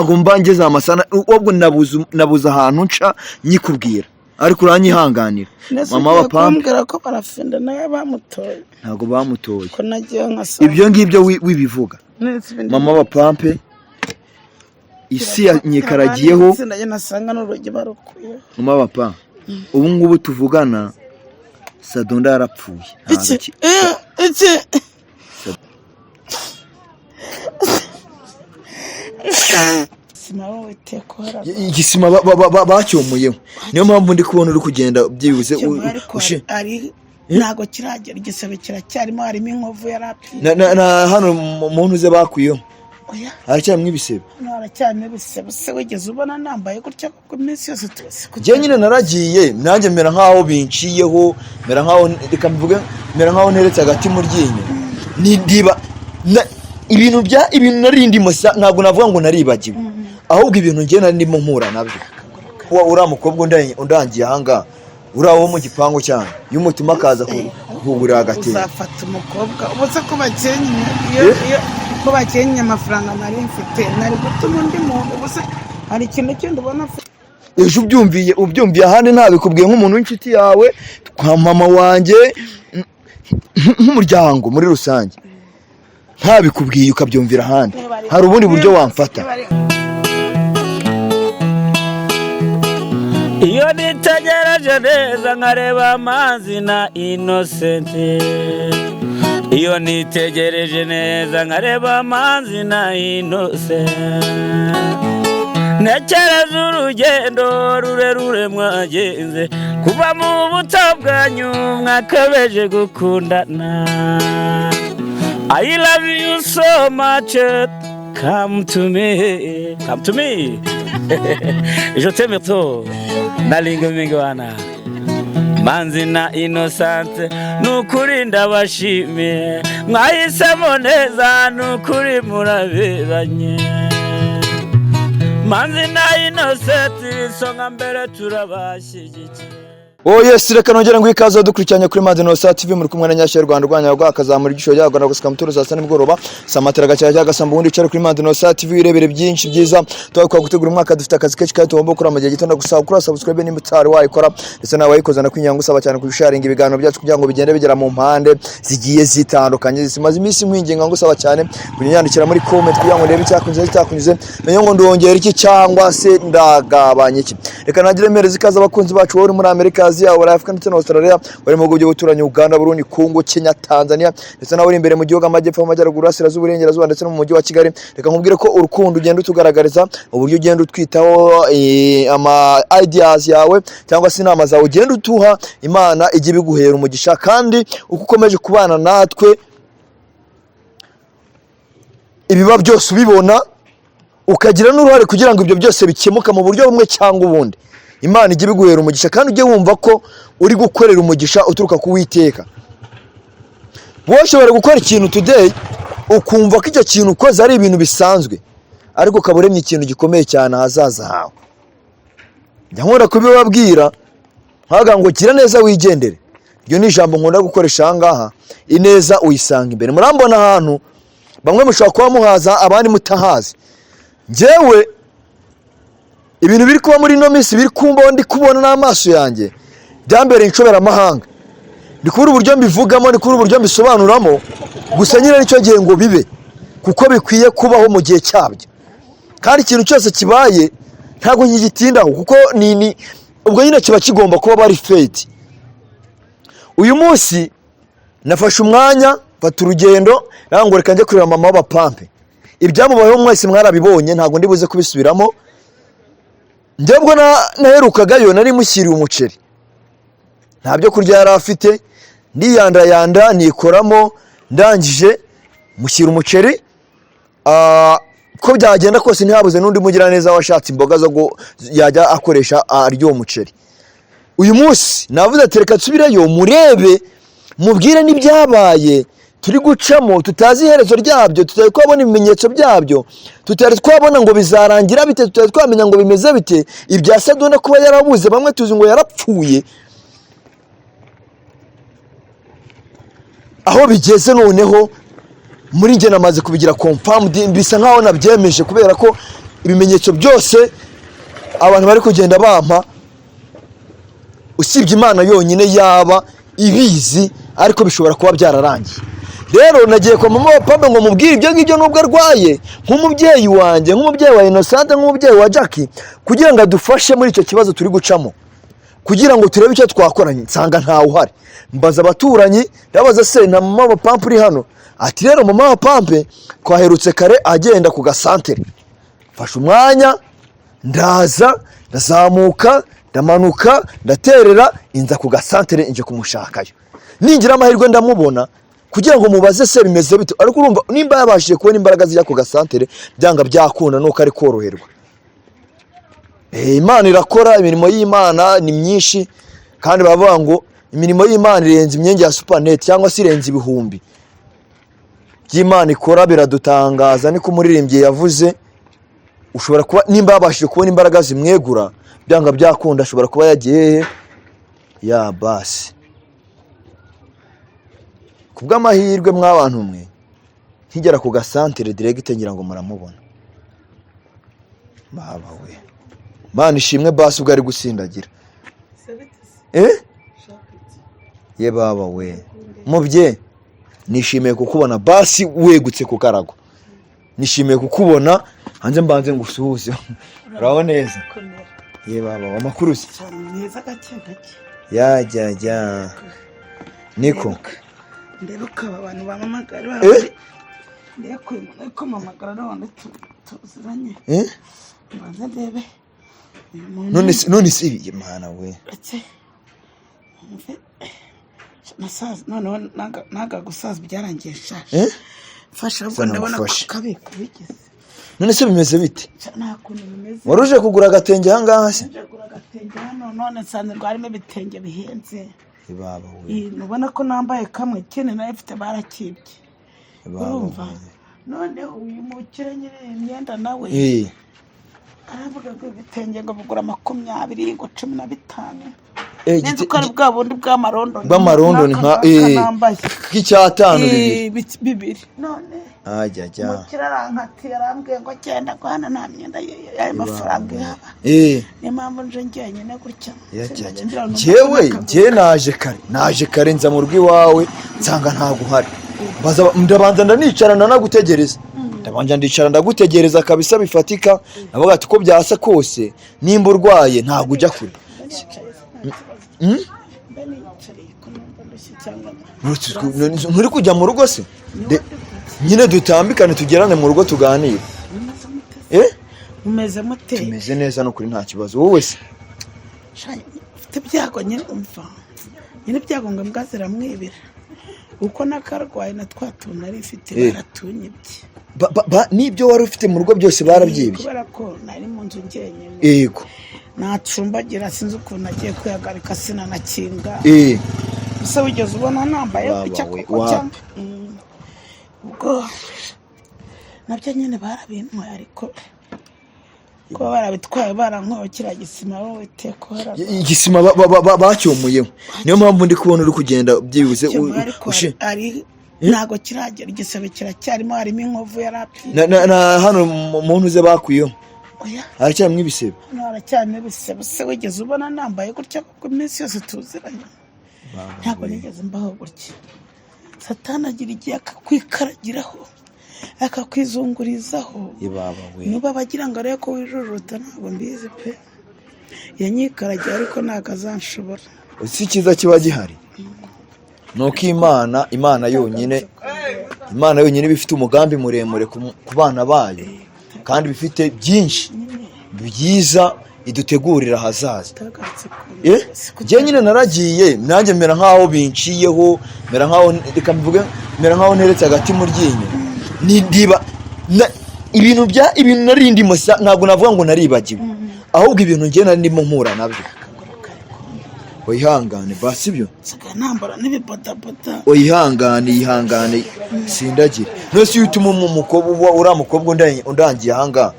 Ntabwo mba ngeze amasana, ubwo nabuze ahantu nca nyikubwira, ariko uranyihanganira. Ndetse Mama ugiye wa Pampe. kumbwira ko Barafinda nawe bamutoye? Ntabwo bamutoye. Ko nagiye nkasanga Ibyo ngibyo wibivuga. Ndetse ibindi. Mama wa Pampe, isi yanyikaragiyeho. Itsinda nasanga n'urugi barukuyeho. Mama wa Pampe, ubu ngubu tuvugana Sadonda yarapfuye. Ntabwo Iki? iki Iki? Sima witeka uhora. Igisima bacyomuyeho, niyo mpamvu ndi kubona uri kugenda byibuze Ariko ari ntabwo kiragera, igisebe kiracyarimo, harimo inkovu yarapfuye. Na hano mu ntuze bakuyeho. Oya. Haracyarimo ibisebe. Hano haracyarimo ibisebe. Se wigeze ubona nambaye gutya kuko iminsi yose tuzi? Njye nyine naragiye nanjye mera nkaho binciyeho, mera nkaho, reka mvuge, mera nkaho nteretse agati mu ryinyo. Ni ndiba ibintu bya ibintu nari ndimo, ntabwo navuga ngo naribagiwe, ahubwo ibintu njye nari ndimo mpura nabyo. Wa uriya mukobwa undangiye ahangaha, uriya wo mu gipangu cyane, iyo umutuma akaza kugurira agatenge. Uzafata umukobwa ubu se ko bakenye iyo Eh? Iyo ko bakenye amafaranga nari mfite, nari gutuma undi muntu. Ubu se hari ikintu kindi ubona afite? Ejo ubyumviye ahandi, ntabikubwiye nk'umuntu w'inshuti yawe, kwa mama wanjye, nk'umuryango muri rusange, ntabikubwiye ukabyumvira ahandi, hari ubundi buryo wamfata. Iyo nitegereje neza nkareba amazi na Innocent, iyo nitegereje neza nkareba amazi na Innocent, ntekereza urugendo rurerure mwagenze kuva mu buto bwanyu mwakabeje gukundana. I love you so much. Come to me, come to me, je t'aime trop. Nalinga mingi wana Manzi na Innocent, nukuri ndabashimiye, mwahisemo neza, nukuri muraberanye. Manzi na Innocent, isonga mbere, turabashyigikiye. Oh yes, reka nongere ngo ikaze dukurikiranye kuri Madino Sa TV, muri kumwe na Nyashya Rwanda rwanya rwa akazamura igisho rya Rwanda gusika muturo saa sita nimugoroba samatera gacya cya gasamba, ubundi icare kuri Madino Sa TV wirebere byinshi byiza tuba gutegura umwaka. Dufite akazi kenshi kandi tugomba gukora mu gihe gito. Ndagusaba gukora subscribe nimba utari wayikora, ndetse nawe wayikoze ndakwinginga ngusaba cyane kubisharinga ibiganiro byacu kugira ngo bigende bigera mu mpande zigiye zitandukanye. Zimaze iminsi nkwinginga ngusaba cyane kunyandikira muri comment kugira ngo ndebe icyakunyuze icyakunyuze, menye ngo ndongera iki cyangwa se ndagabanya iki. Reka nagire mpereza ikaze abakunzi bacu wowe uri muri Amerika, Aziya, Burayi, Afurika ndetse na Australia, bari mu bihugu by'ubuturanyi, Uganda, Burundi, Congo, Kenya, Tanzania, ndetse nawe uri imbere mu gihugu, amajyepfo, amajyaruguru, burasirazuba, uburengerazuba ndetse no mu mujyi wa Kigali. Reka nkubwire ko urukundo ugenda utugaragariza, uburyo ugenda utwitaho, ama ideas yawe cyangwa se inama zawe ugenda utuha, Imana ijye ibiguhera umugisha. Kandi uko ukomeje kubana natwe, ibiba byose ubibona, ukagira n'uruhare kugira ngo ibyo byose bikemuke mu buryo bumwe cyangwa ubundi, Imana ijye ibiguhera umugisha. Kandi ujye wumva ko uri gukorera umugisha uturuka ku Witeka. Wowe ushobora gukora ikintu today ukumva ko icyo kintu ukoze ari ibintu bisanzwe, ariko ukaba uremye ikintu gikomeye cyane ahazaza hawe. Njya nkunda kubibabwira nkavuga ngo gira neza wigendere. Iryo ni ijambo nkunda gukoresha aha ngaha. Ineza uyisanga imbere. Murambona ahantu bamwe mushobora kuba muhaza, abandi mutahazi. Njyewe ibintu biri kuba muri ino minsi, biri kumbaho, ndi kubona n'amaso yanjye, byambereye inshoberamahanga. Ndi kubura uburyo mbivugamo, ndi kubura uburyo mbisobanuramo. Gusa nyine nicyo gihe ngo bibe, kuko bikwiye kubaho mu gihe cyabyo. Kandi ikintu cyose kibaye ntabwo nkigitindaho, kuko ni ubwo nyine kiba kigomba kuba bari fate. Uyu munsi nafashe umwanya mfata urugendo, nawe ngo reka njye kureba mama w'abapampe. Ibyamubayeho mwese mwarabibonye, ntabwo ndi buze kubisubiramo. Njyewe ubwo naherukagayo nari mushyiriye umuceri, nta byo kurya yari afite. Ndiyandayanda nikoramo, ndangije mushyira umuceri. Ko byagenda kose ntihabuze n'undi mugiraneza washatse imboga zo yajya akoresha arya uwo muceri. Uyu munsi navuze ati reka nsubireyo murebe, mubwire n'ibyabaye turi gucamo, tutazi iherezo ryabyo, tutari twabona ibimenyetso byabyo, tutari twabona ngo bizarangira bite, tutari twamenya ngo bimeze bite. Ibya Sadona kuba yarabuze, bamwe tuzi ngo yarapfuye, aho bigeze noneho muri njye namaze kubigira confirmed, bisa nkaho nabyemeje kubera ko Ibimenyetso byose abantu bari kugenda bampa, usibye Imana yonyine yaba ibizi, ariko bishobora kuba byararangiye. Rero nagiye kwa mama wa Pampe ngo mubwire ibyo ngibyo, nubwo arwaye, nk'umubyeyi wanjye, nk'umubyeyi wa Innocente, nk'umubyeyi wa Jackie, kugira ngo adufashe muri icyo kibazo turi gucamo, kugira ngo turebe icyo twakoranye. Nsanga ntawe uhari. Mbaza abaturanyi, ndabaza: "Se nta mama wa Pampe uri hano?" Ati: "Rero mama wa Pampe twaherutse kare agenda ku gasantere." Mfashe umwanya ndaza, ndazamuka, ndamanuka, ndaterera inza ku gasantere, nje kumushakayo. Ningira amahirwe ndamubona, kugira ngo mubaze se bimeze bite. Ariko urumva nimba yabashije kubona imbaraga zijya ku gasantere, byanga byakunda nuko ari koroherwa. Imana irakora, imirimo y'Imana ni myinshi, kandi bavuga ngo imirimo y'Imana irenze imyenge ya supaneti, cyangwa se irenze ibihumbi by'Imana ikora, biradutangaza, niko umuririmbyi yavuze. Ushobora kuba nimba yabashije kubona imbaraga zimwegura, byanga byakunda ashobora kuba yagiye hehe ya basi. Ku bw'amahirwe mw'abantu mwe, nkigera ku gasantere direct ngira ngo muramubona. Baba we, Mana ishimwe! Basi ubwo ari gusindagira, eh, ye baba we, mubye, nishimiye kukubona. Basi wegutse ku karago, nishimiye kukubona. Hanze mbanze ngusuhuze. Uraho neza? Komera. Ye baba, amakuru se? Cyane, meza, gake gake. Ya jya niko. Ndebe ko aba bantu bampamagara. Eh? Ndebe ko uyu muntu ari kumpamagara none tuziranye. Eh? Mbanze ndebe uyu muntu. None se ibi, mana we! Ndetse mve nasaza noneho, naga gusaza byarangiye nshaje. Eh? Mfasha ahubwo. Sana. Ndabona ko Ngufashe. kabi kubigeze. None se bimeze bite? Nta kuntu bimeze. Wari uje kugura agatenge ahangaha se? Nje kugura agatenge hano, none nsanze harimo ibitenge bihenze. Baba we! Iyi, ubona ko nambaye kamwe, ikindi nayo mfite barakibye. Baba Urumva we! Noneho uyu mukire nyiri iyi myenda nawe aravuga ngo ibitenge ngo bigura 20, ngo 15. Nzi ko ari bwa bundi bw'amarondoni. Bw'amarondoni nka N'aka nambaye. k'icyatanu bibiri. Bibiri none Ajya jya. Umukire arankatiye, arambwiye ngo genda, ngo hano nta myenda y'ayo mafaranga ihaba. Niyo mpamvu nje njyenyine gutya. Ya, jya, jya. Ngira ngo Njyewe numve. Njyewe naje kare, nza mu rugo iwawe nsanga ntabwo uhari. Ndabanza ndanicara, ndanagutegereza, ndabanza ndicara ndagutegereza kabisa bifatika. Navuga ati uko byasa kose nimba urwaye ntabwo ujya kure. Mbe nicaye se, nta kibazo? Mbe niyicariye ko numva ndushye cyangwa? Nturi kujya mu rugo se? Nyine dutambikane, tugerane mu rugo tuganire. Mumeze mute se? Eh? Mumeze mute? Tumeze neza no kuri, nta kibazo. Wowe se? Sha, ufite ibyago nyine, umva nyine, ibyago ngo imbwa ziramwibira. Uko nakarwaye na twa tuntu nari mfite baratunyibye. N'ibyo wari ufite mu rugo byose barabyibye? Kubera ko nari mu nzu njyenyine. Nacumbagira, sinzi ukuntu agiye kwihagarika, sinanakinga. Gusa wigeze ubona nambaye Waba gutya we, koko? wapi. Cyangwa ubwo nabyo nyine barabintwaye, ariko kuba barabitwaye barankoye kiriya gisima, wowe iteka uhora. Igisima bacyomuyeho, niyo mpamvu ndi kubona uri kugenda byibuze Ariko ari ntabwo kiragera, igisebe kiracyarimo, harimo inkovu yarapfuye. Na hano mu ntuze bakuyeho? Oya. Haracyarimo ibisebe. Hano haracyarimo ibisebe. Se wigeze ubona nambaye gutya kuko iminsi yose tuziranye ntabwo nigeze mbaho gutya. Satani agira igihe akakwikaragiraho, akakwizungurizaho. Ibaba we! Nuba abagira ngo arebe ko wijujuta, ntabwo mbizi pe. Yanyikaragiye ariko ntabwo azanshobora. Si icyiza kiba gihari ni uko Imana yonyine iba ifite umugambi muremure ku bana bayo, kandi bifite byinshi byiza idutegurira ahazaza. Utagarutse ku Eh, njye nyine naragiye nanjye mera nkaho binciyeho, mera nkaho, reka mvuge, mera nkaho nteretse agati mu ryinyo. Nidiba ibintu bya ibintu nari ndimo, ntabwo navuga ngo naribagiwe, ahubwo ibintu njye nari ndimo mpura nabyo. Wihangane basi, ibyo. Nsigaye nambara n'ibibodaboda. Uyihangane, yihangane, sindagire. None iyo utuma umukobwa uriya mukobwa undangiye ahangaha,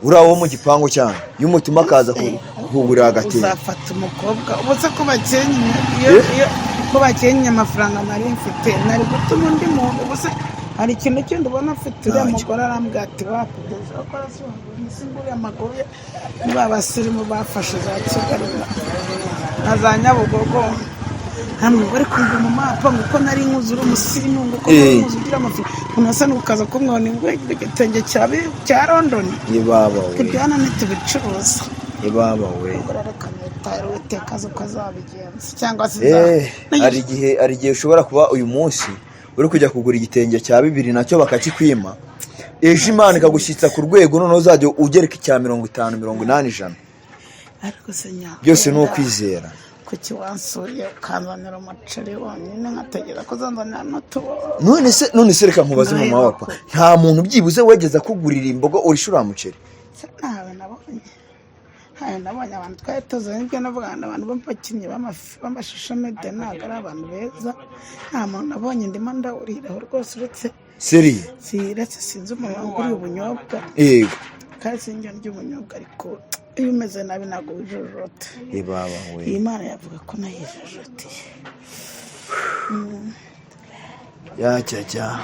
uriya wo mu gipangu cyane, iyo umutuma akaza kukugurira agatenge. Uzafata umukobwa ubu se ko bakenye iyo Eh? iyo ko bakenye amafaranga nari mfite, nari gutuma undi muntu? Ubu se Hari ikintu kindi ubona afite uriya Ntacyo. mugore arambwira ati bakugeze akora si uriya maguru ye ni ba basirimu bafashe za Kigali na za Nyabugogo, ntabwo bari kumva mu mapa ngo uko nari nkuzi uri umusirimu, ngo uko nari nkuzi ugira amafaranga, umuntu asa n'ukaza kumwona ngo igitenge cya Londoni. Ye baba we! Ibyana ntitubicuruza. Ye baba we! Ubwo rero reka nitahire, Uwiteka azi uko azabigenza cyangwa se Hari igihe ushobora kuba uyu munsi uri kujya kugura igitenge cya 2 nacyo bakakikwima, ejo Imana ikagushyitsa ku rwego noneho uzajya ugereka icya 50, 80, 100. Ariko se nyakunda, Byose ni ukwizera. Kuki wansuye ukanzanira umuceri wonyine, nkategereza ko uzanzanira n'utuboga? None se reka nkubaze, mama wa papa, nta muntu byibuze wegeze akugurira imboga urisha uriya muceri? Se ntawe nabonye, ntawe nabonye. Abantu twari tuzanye, ibyo navuga ngo abantu b'abakinnyi b'amashusho media ntabwo ari abantu beza. Nta muntu nabonye, ndimo ndawuriraho rwose, uretse Sérieux? Si uretse sinzi umuntu wanguriye ubunyobwa. Kandi sinjya ndya ubunyobwa, ariko iyo umeze nabi ntabwo wijojota. Ye baba we! Iyi Mana yavuga ko nayijojoteye. Ya cya cya.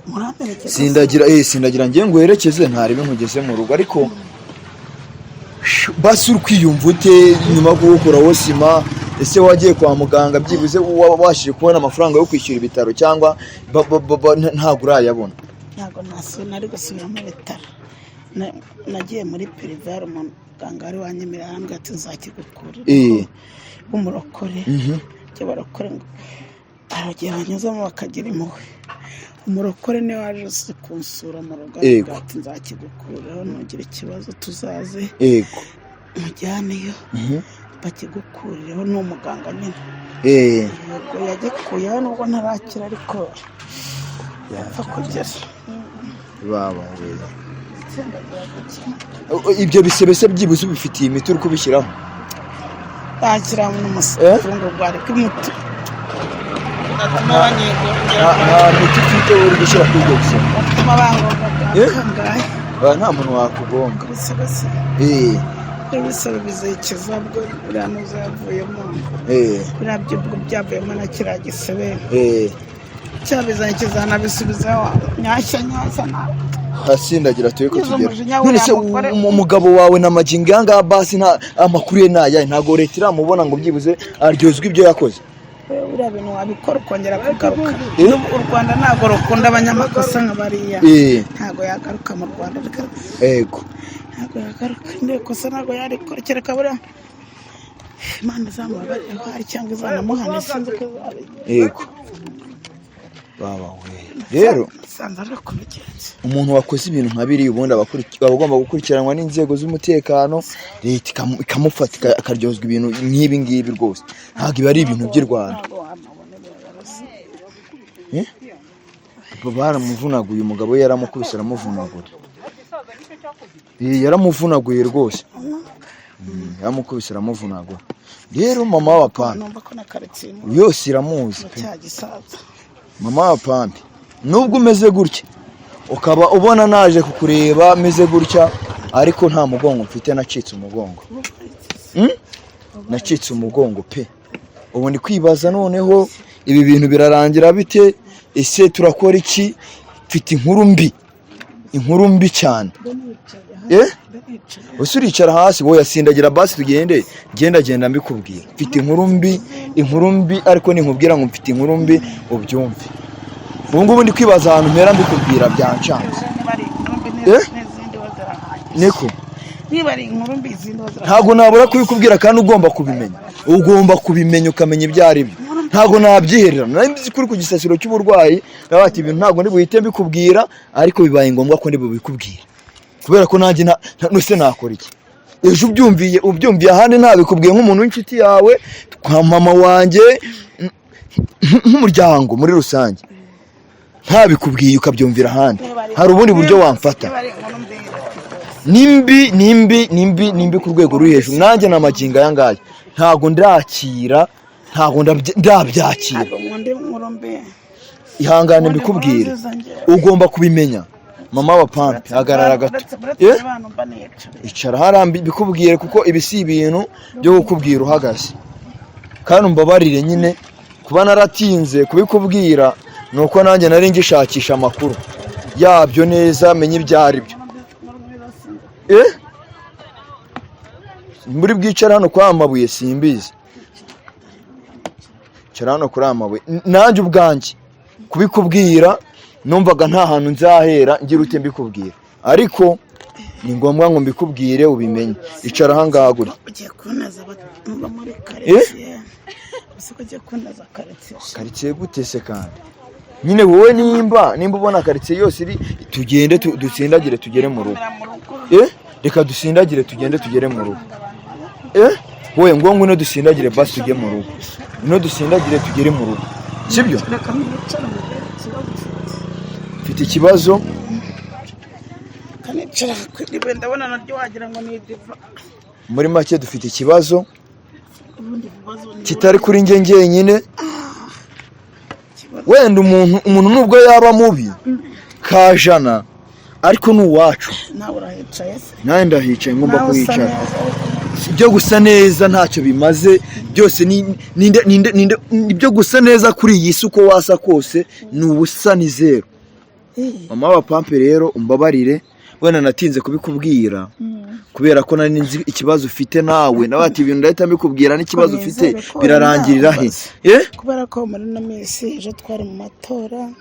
Muramperekeza? Sindagira ngiye ngo werekeze, ntarebe nkugeze mu rugo, ariko basi uri kwiyumva ute nyuma yo kuwukuraho sima? Ese wagiye kwa muganga byibuze, wabashije kubona amafaranga yo kwishyura ibitaro cyangwa ntabwo urayabona? Ntabwo nari gusubira mu bitaro. Nagiye muri privé, hari umuganga wari wanyemerera, arambwira ati nzakigukurira, w'umurokore. Ibyo barokore ngo hari igihe banyuzamo bakagira impuhwe. Umurokore niwe waje uzi kunsura mu rugo, arambwira ati nzakigukuriraho, ntugire ikibazo, tuzaze mujyaneyo bakigukurireho. Ni umuganga nyine. Yego, yagikuyeho nubwo ntarakira, ariko yapfa kugera. Baba we! Itsinda gukina. Ibyo bisebe se byibuze ubifitiye imiti uri kubishyiraho? Bakira n'umusafungurwa, ariko umuti batuma banyigongera. Nta miti ufite uri gushyira kuri ibyo bisebe? Batuma bangonga bwa kangahe. Ah, nta muntu wakugonga. Ibisebe ibisebe bizikiza bwo buriya nuza yavuyemo, buriya byo byavuyemo na kiriya gisebe cyabizanye kizanabisubizaho nyashya nyashya nawe. Hasindagira tube ko Ngize tugera. umujinya None se w'uriya mugore. Umugabo wawe na magingo aya ngaya basi nta amakuru ye ni ayahe? Ntabwo leta iramubona ngo byibuze aryozwe ibyo yakoze? Buriya bintu wabikora ukongera kugaruka. Eh? N'ubu u Rwanda ntabwo rukunda abanyamakosa nka bariya. Ntabwo yagaruka mu Rwanda reka. Ntabwo yagaruka, indi kosa ntabwo yarikora, kereka buriya Imana izamubabarira aho ari cyangwa izanamuhana, sinzi ko izabigenza. Yego baba we, rero Nsanze ari kubigenza. umuntu wakoze ibintu nka biriya ubundi aba agomba gukurikiranwa n'inzego z'umutekano, leta ikamufata akaryozwa ibintu nk'ibi ngibi. Rwose ntabwo ibi ari ibintu by'i Rwanda. Ntabwo wamubona yarose. Eh? Baramuvunaguye, umugabo we yaramukubise aramuvunagura. Yaramuvunaguye rwose. Yaramukubise aramuvunagura. Rero mama wa pampe, Numva ko na karitsiye yose iramuzi pe. cya gisaza. Mama wa pampe, nubwo umeze gutya ukaba ubona naje kukureba meze gutya, ariko nta mugongo mfite, nacitse umugongo. Nacitse umugongo pe. Ubu ndi kwibaza noneho ibi bintu birarangira bite? Ese turakora iki? Mfite inkuru mbi, inkuru mbi cyane. Ese uricara hasi wowe? Yasindagira basi tugende, genda genda mbikubwira. Mfite inkuru mbi, inkuru mbi, ariko ninkubwira ngo mfite inkuru mbi ubyumve. Ubu ngubu ndi kwibaza ahantu mpera mbikubwira, byancanze. Niba ari inkuru mbi Eh? n'izindi ho zirahagije. Niko. Niba ari inkuru mbi, izindi ho zirahagije. Ntabwo nabura kubikubwira, kandi ugomba kubimenya, ugomba kubimenya ukamenya ibyo ari byo. Ntabwo nabyiherera, nari mbizi ko uri ku gisasiro cy'uburwayi, nawe ati ibintu ntabwo ndi buhite mbikubwira, ariko bibaye ngombwa ko ndi bubikubwira kubera ko nanjye nuse nakora iki? Ejo ubyumviye ahandi ntabikubwiye nk'umuntu w'inshuti yawe, kwa mama wanjye, nk'umuryango muri rusange, ntabikubwiye ukabyumvira ahandi, hari ubundi buryo wamfata. Niba ari inkuru mbi. Nimbi, nimbi, nimbi, nimbi ku rwego ruri hejuru. Nanjye ni amagingo aya ngaya ntabwo ndakira, ntabwo ndabyakira. Ntabwo nkunda inkuru mbi. Ihangane Nkunda inkuru mbikubwire. nziza njyewe. Ugomba kubimenya. Mama wa pampe, hagarara gato. Uretse abantu mba nicaye. Icara hariya mbikubwire, kuko ibi si ibintu byo kukubwira uhagaze. Kandi umbabarire nyine kuba naratinze kubikubwira. Ni uko nanjye nari ngishakisha amakuru yabyo neza, menye ibyo ari byo. Eh, muri bwicare hano kwa mabuye, simbizi. Icara hano kuri aya mabuye. Nanjye ubwanjye kubikubwira numvaga nta hantu nzahera ngira ute mbikubwira, ariko ni ngombwa ngo mbikubwire ubimenye. Icara ahangaha gutya. Ugiye kuneza bo muri karitsiye? Gusa ko ugiye kuneza karitsiye? Karitsiye gute se kandi? Nyine wowe nimba ubona karitsiye yose iri, tugende dutsindagire tugere mu rugo. Mu rugo. Eh, reka dusindagire, tugende tugere mu rugo. Eh, wowe ngo ngwino dusindagire basi tujye mu rugo. Ngwino dusindagire tugere mu rugo, sibyo? Reka mwicare mubwire ikibazo ufite. Mfite ikibazo. Kanicara ku iriba, ndabona naryo wagira ngo ni idiva. Muri make dufite ikibazo Ubundi bibazo ni kitari kuri njye njyenyine. Ikibazo. Wenda umuntu nubwo yaba mubi kajana, ariko ni uwacu. Nawe urahicaye se? Nanjye ndahicaye, ngomba Nawe usa kuhicara. neza ariko. Ibyo gusa neza ntacyo bimaze byose. Ninde ibyo gusa neza kuri iyi si? Uko wasa kose ni ubusa, ni zero. Mama w'abapampe, rero umbabarire wenda natinze kubikubwira, kubera ko nari nzi ikibazo ufite. Nawe ati ibintu ndahita mbikubwira n'ikibazo ufite Nizere ko birarangirira he? wenda Eh. Kubera ko muri ino minsi ejo twari mu matora,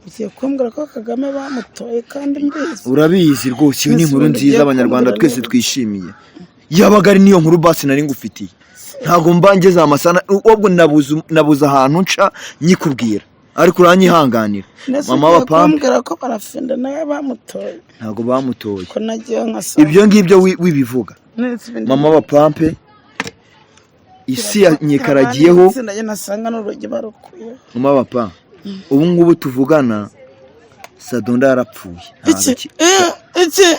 ugiye kumbwira ko Kagame bamutoye kandi mbizi? Urabizi rwose, iyo ni inkuru Ese ubundi nziza ugiye Abanyarwanda kumbwira twese niba- twishimiye. Yabaga ari niyo nkuru basi nari ngufitiye, ntabwo mba ngeze amasana ubwo nabuze ahantu nca nyikubwira, ariko uranyihanganira. Ndetse Mama ugiye w'abapampe. kumbwira ko Barafinda nawe bamutoye? Ntabwo bamutoye. Ko nagiye nkasanga Ibyo ngibyo wibivuga. Ndetse ibindi- Mama w'abapampe, isi yanyikaragiyeho. Itsinda rye nasanga n'urugi barukuyeho. Mama w'abapampe, ubu ngubu tuvugana Sadonda yarapfuye. Ntabwo Iki iki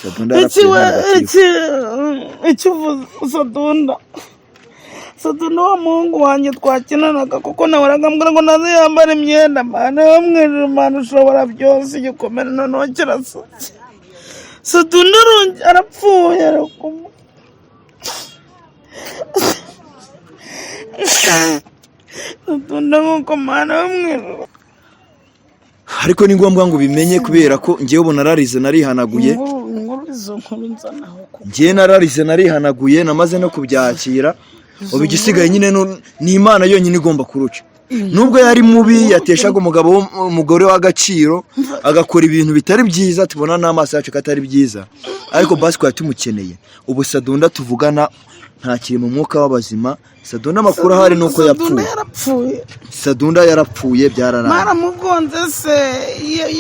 Sadonda iki yarapfuye, we ntabwo akiriho. Iki uvuze Sadunda? Sadunda wa muhungu wanjye twakinanaga, kuko nahoraga mbwira ngo naze yambara imyenda. Mana yo mwijuru, Mana ushobora byose, igikomere noneho kirasutse. Sadunda arapfuye, ariko Sadunda nk'uko, Mana yo mwijuru. Ariko ni ngombwa ngo ubimenye, kubera ko ngewe ubu nararize, narihanaguye. Inkuru izo nkuru nzanaho kuko Ngewe nararize, narihanaguye, namaze no kubyakira. Ubu igisigaye nyine ni Imana yonyine igomba kuruca. Nubwo yari mubi, yateshaga umugabo umugore w'agaciro, agakora ibintu bitari byiza, tubona n'amaso yacu ko atari byiza, ariko basi twari tumukeneye. Ubu Sadunda tuvugana ntakiri mu mwuka w'abazima. Sadunda amakuru ahari ni uko Sadunda yapfuye. Yarapfuye? Sadunda yarapfuye, byararangiye. Baramugonze se?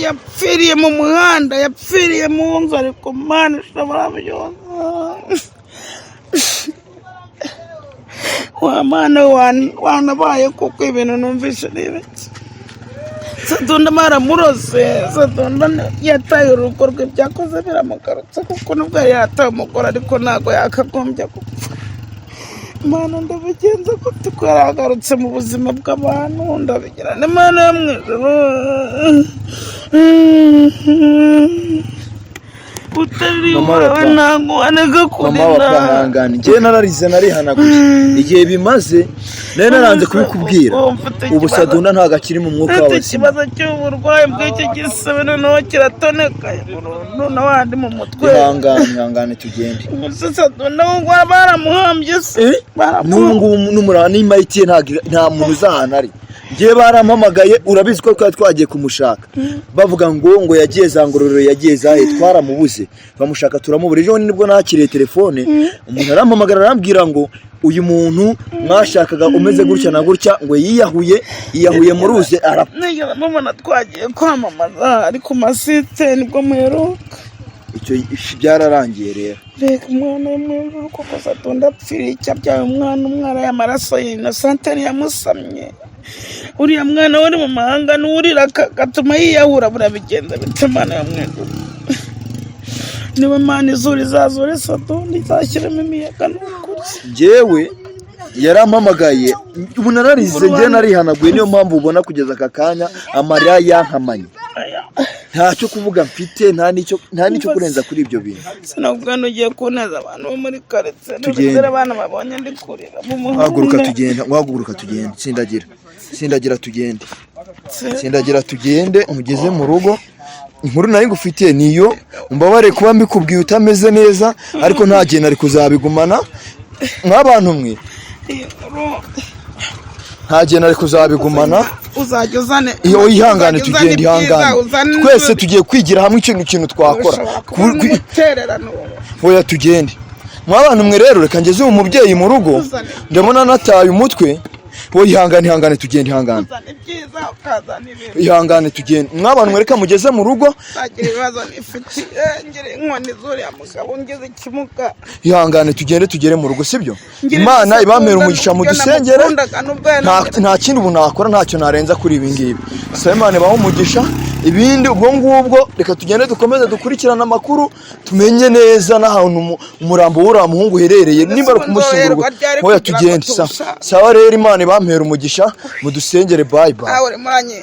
Yapfiriye mu muhanda, yapfiriye mu nzu? Ariko Mana ishobora byose, wa Mana wanabaye, kuko ibintu numvise ni ibiki? Sadunda baramurose. Sadunda yataye urugo rwe, byakoze biramugarutse, kuko nubwo yari yataye umugore ariko ntabwo yakagombye gupfa. Mana, ndabigenza gute ko yaragarutse mu buzima bw'abantu? Ndabigira n'Imana yo mu ijuru utari Mama wawe wapfa. ntabwo wanega Mama kurira. wapahangane, njyewe nararize, narihanaguye. Igihe bimaze nari naranze kubikubwira. Ubu mfite Ubu ikibazo. Sadunda ntabwo akiri mu mwuka Mfite w'abazima. ikibazo cy'uburwayi bw'iki gisebe, noneho kiratonekaye burundu n'abandi mu mutwe. Ihangane, ihangane, tugende. Gusa Sadunda ngo baramuhambye se? N'ubu Baramuhambye. ngubu n'imayiti ye nta muntu uzi ahantu ari. Njyewe barampamagaye, urabizi ko twari twagiye kumushaka, bavuga ngo yagiye za Ngororero, yagiye zahe, twaramubuze, bamushaka turamubura. Ejo nibwo nakiriye telefone, umuntu arampamagara arambwira ngo uyu muntu mwashakaga umeze gutya na gutya ngo yiyahuye, yiyahuye mu ruzi, arapfa. Nigeze mubona twagiye kwamamaza ari ku masite, nibwo muheruka. Icyo byararangiye rero. Reka umwana w'umwijuru, kuko Sadunda apfiriye icyo abyaye umwana umwara y'amaraso ye Inosante yamusamye. Uriya mwana wari mu mahanga n'urira agatuma yiyahura, burabigenza bite, Mana yo mwijuru? Niba Mana izura izazure Sadunda, izashyiramo imiyaga n'ukuri. Njyewe yarampamagaye, ubu nararize, njyewe narihanaguye, niyo mpamvu ubona kugeza aka kanya amarira yankamanye. Aya. Ntacyo kuvuga mfite, nta n'icyo kurenza kuri ibyo bintu. Sinakubwira, ugiye kuneza abantu bo muri karitsiye. Tugende. Dore abana babonye ndi kurira mu muhanda. Haguruka tugenda, haguruka tugende. Sindagira, sindagira tugende, sindagira tugende, umugeze mu rugo. Inkuru nayo ngufitiye niyo. Umbabare kuba mbikubwiye utameze neza, ariko nta gihe nari kuzabigumana nk'abantu mwe. Iyi nkuru Nta gihe nari kuzabigumana. Uzajya uzane Iyo ihangane, uzajya uzane tugende. ibyiza, Ihangane. uzane Twese n'ibyo. Tugiye kwigira hamwe ikintu twakora. Ushobora kubona umutererano. Oya, tugende. Mwa bantu mwe rero, reka ngeze uwo mubyeyi mu rugo. Uzane. Ndabona nataye umutwe. Wowe ihangane, ihangane, tugende, ihangane. Uzana ibyiza, ukazana ibintu. Ihangane tugende. Mwa bantu mwe, reka mugeze mu rugo. Uzagira ibibazo nifitiye, ngira inkoni z'uriya mugabo, ngize ikimuga. Ihangane tugende, tugere mu rugo, sibyo? Ngira Imana ibisakunda ibamere umugisha, n'uburyo mudusengere. namukundaga n'ubwo Nta kindi ubu nakora, ntacyo narenza kuri ibi ngibi. Saba Imana ibahe umugisha. Ibindi ubwo ngubwo, reka tugende dukomeze dukurikirane amakuru, tumenye neza n'ahantu umurambo w'uriya muhungu uherereye, nimba ari ukumushyingura. Nzoherwa ryari Oya, kugira ngo tugende. tuwushake? Sawa rero, Imana ibampere umugisha, mudusengere. Bye bye. Nawe urimo uranyi